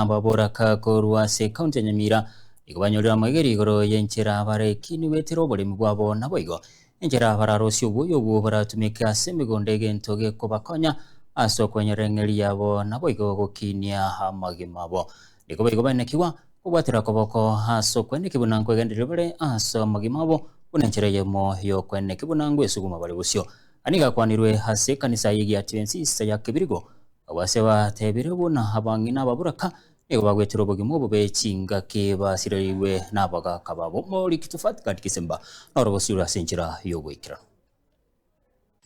Ababoraka korwa ase ekaunti ya Nyamira nigo banyorire amaigerio igoro y'enchera barekinigwetera oboremi bwabo naboigo enchera bararosie obuya obwo boratumeke ase emegondo egento gekobakonya ase okwenyerera eng'eri yabo naboigo gokinia amagima abo. Nigo boigo baenekiwa kobwatera koboko ase okweneki buna nkwegendereria bare ase amagima abo buna enchera eyemo y'okweneki buna ngwesuguma bare bosio. Aya nigo akwanirwe ase ekanisa y'Egiadventista ya Kebirigo. Abwo ase batebire buna abang'ina ababuraka nigo bagwetera obogima obobe chingaki basireirwe nabagaaka babo. Moriki Tufati Kisemba noro bosio ase enchera y'ogoikeranu.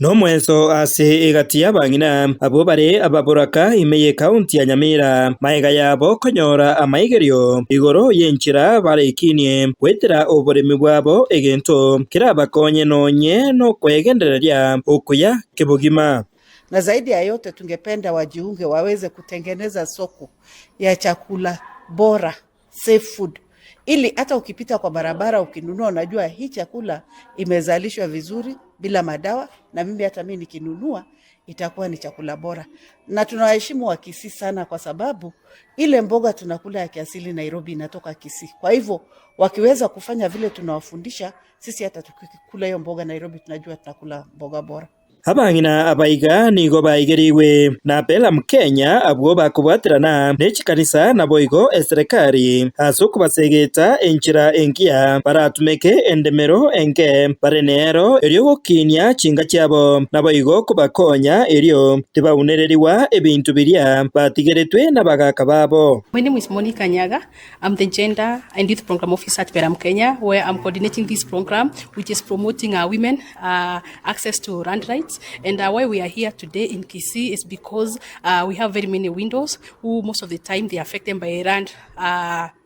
Nomoenso ase egati y'abang'ina abwo bare ababoraka ime y'ekaunti ya Nyamira maega yabo konyora amaigerio igoro y'enchera barekinie gwetera oboremi bwabo egento kerabakonye nonye nokwegendereria okuya kebogima. Na zaidi ya yote tungependa wajiunge waweze kutengeneza soko ya chakula bora, safe food, ili hata ukipita kwa barabara ukinunua, unajua hii chakula imezalishwa vizuri bila madawa, na mimi hata mimi nikinunua itakuwa ni chakula bora. Na tunawaheshimu wa Kisii sana, kwa sababu ile mboga tunakula ya kiasili Nairobi inatoka Kisii. Kwa hivyo wakiweza kufanya vile tunawafundisha sisi, hata tukikula hiyo mboga Nairobi tunajua tunakula mboga bora. Abang'ina abaiga nigo baigeriwe na Bela Kenya abwo bakobwaterana nechikanisa naboigo eserikali ase okobasegeta enchera engiya baratumeke endemero enke bare nero erio gokinia chinga chiabo naboigo kobakonya erio tibaunereriwa ebintu biria batigeretwe n'abagaka babo. My name is Monica Nyaga. I'm the Gender and Youth Program Officer at Peram Kenya, where I'm coordinating this program, which is promoting women access to land rights. And why we are here today in Kisii is because we have very many widows who most of the time they are affected by land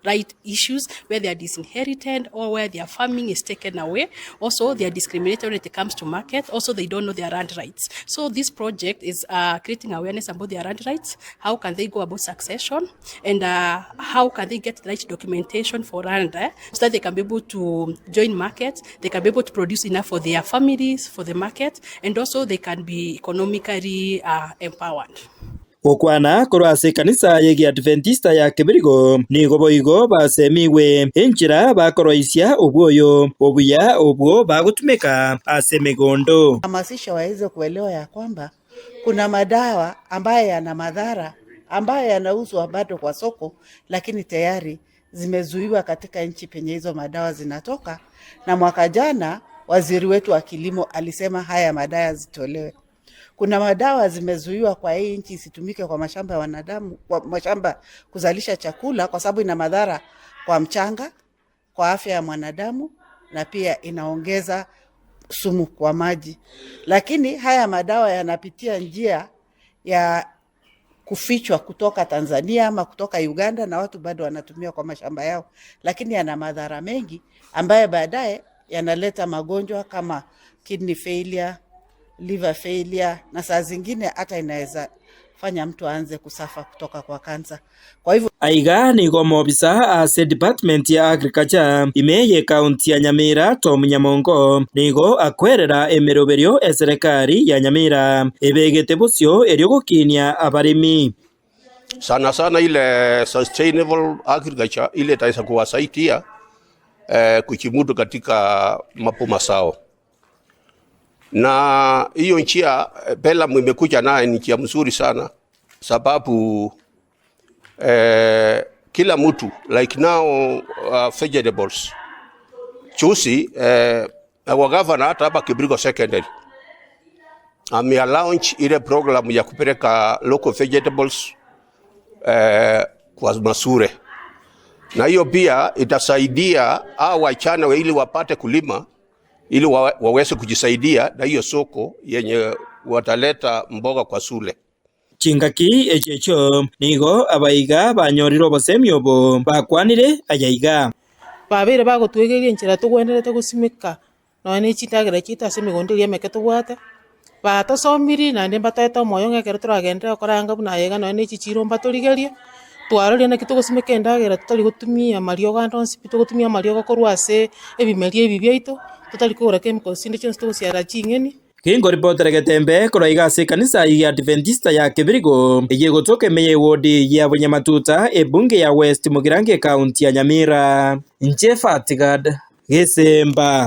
right issues where they are disinherited or where their farming is taken away. Also, they are discriminated when it comes to market. Also, they don't know their land rights. So this project is creating awareness about their land rights. How can they go about succession, and how can they get the right documentation for land, so that they can be able to join markets, they can be able to produce enough for their families, for the market, and also they can be economically empowered. Gokwana korwa ase ekanisa y'Egiadventista ya Kebirigo nigo boigo basemiwe enchera bakoroisia obwoyo obuya obwo bagotumeka ase emegondo. Hamasisha waweze kuelewa ya kwamba kuna madawa ambayo yana madhara ambayo yanauzwa bado kwa soko, lakini tayari zimezuiwa katika nchi penye hizo madawa zinatoka. Na mwaka jana waziri wetu wa kilimo alisema haya madawa zitolewe. Kuna madawa zimezuiwa kwa hii nchi isitumike kwa mashamba ya wanadamu, kwa mashamba kuzalisha chakula, kwa sababu ina madhara kwa mchanga, kwa afya ya mwanadamu na pia inaongeza sumu kwa maji. Lakini haya madawa yanapitia njia ya kufichwa kutoka Tanzania ama kutoka Uganda, na watu bado wanatumia kwa mashamba yao, lakini yana madhara mengi ambayo baadaye yanaleta magonjwa kama kidney failure, liver failure, na saa zingine hata inaweza fanya mtu aanze kusuffer kutoka kwa kansa. Kwa hivyo Aiga nigo mobisa ase department ya agriculture ime ye county ya Nyamira Tom Nyamongo nigo akwerera emeroberio eserikali ya Nyamira ebegete bosio erio gokinia abaremi. Sana sana ile sustainable agriculture ile itaweza kuwasaidia kujimudu katika maboma zao. Na hiyo njia Pelam imekuja naye ni njia mzuri sana, sababu kila mtu like now vegetables juzi our governor hata hapa Kibirigo Secondary ame launch ile program ya kupeleka local vegetables kwa mashule, na hiyo pia itasaidia hao wachana ili wapate kulima ili waweze kujisaidia na hiyo soko yenye wataleta mboga kwa shule. Chingaki echecho nigo abaiga banyorire obosemi obo bakwanire ayaiga. Babere bagotwegeria enchera togwenerete gosimeka nonya na echindagera chiaito ase emegondo eria emeke tobwate batosomiri naende mbatoete omoyo ng'a ekero toragenderere koranga buna aiga nonya na echichiro mbatorigerie twaroria naki togosimeka endagera totari gotumia mariogo ande onsi pi togotumia amariogo korwa ase ebimeria ebi biaito totari kogora chemicals chinde chionsi togosiara ching'eni. Gingoripotera Getembe korwa iga ase ekanisa ya Adventista ya Kebirigo eye gotoka emeye ewodi ya Bunyamatuta ebunge ya West Mugirango ekaunti ya Nyamira. Inche Fatigad Gesemba.